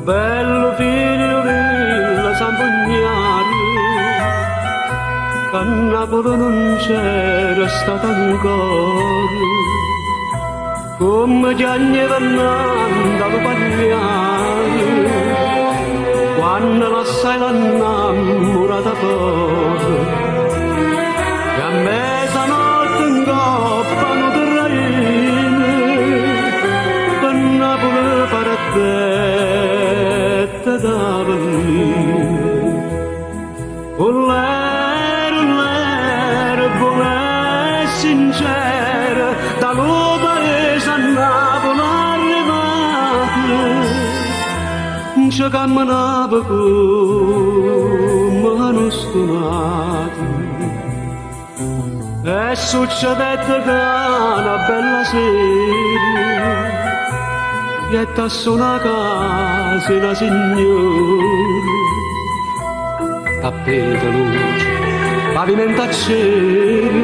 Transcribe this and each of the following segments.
Bello figliolillo zampugnaro, che a Napoli non c'era stata ancora, come chiagneva 'nnante a lu pagliaro, quanno lassai la 'nnammurata fora. E a mezzanotte 'ncoppa a nu traino, pe' Napule partette da Avellino. Ullèro, ullèro, buono e sincero, da lu paese a Napule arrivato, nce cammenava comme a nu stunato. E succedette ca na bella sera jette a sunà 'a casa 'e na signora. Tappeto, luce, pavimento a cera,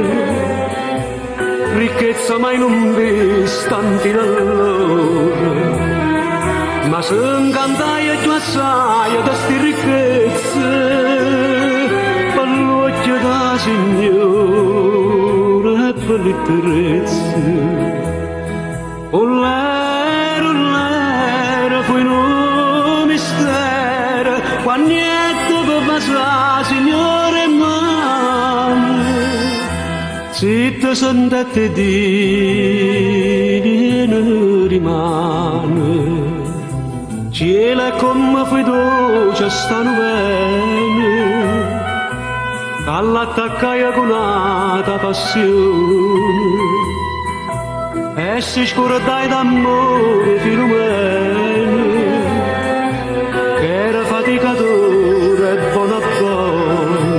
ricchezza mai nun vista fino allora. Ma se 'ncantaje cchiù assaje de 'sti ricchezze pe ll'uocchie d' 'a signora e pe li ttrezze. Ullèro, ullèro, fuje nu mistero quanno jette pe vasà 'a signora 'e mmane. Zitto sentette 'e dì, Viene dimane. Cielo e comme fuje doce 'sta nuvena, ca ll'attaccaje cu n'ata passione. E si scurdaje d'ammore Filumena, ch'era faticatore e bona bona.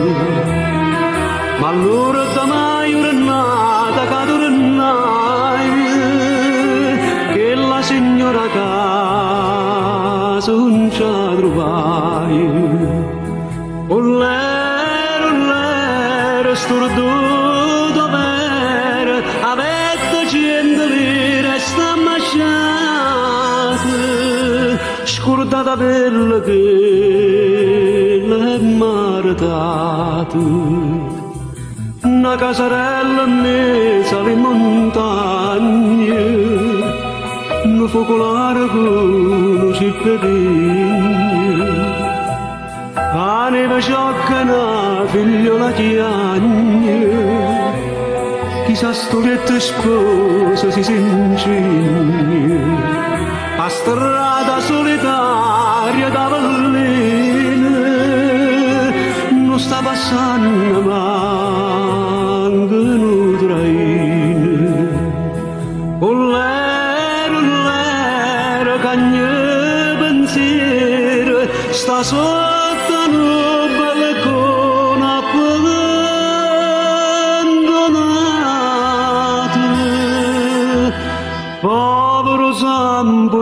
Ma l'urdema jurnata ca turnaje, chella signora a casa nun ce 'a truvaje. Ullèro, ullèro, sturduto overo, avette ciento lire e 'sta 'mmasciata, scurdatavello che l'è mmaretata. Na casarella 'mmiez'a li muntagne, nu fuculare cu nu cippo 'e pigne, 'a neve sciocca e na figliola chiagne, chi sa stu lietto 'e sposa si se 'ncigne. A strada sulitaria d'Avellino nun sta passanno manco nu traino. Ullèro, ullèro, cagna pensiero, sta sotto a nu balcone abbandonato. Povero zampugnaro,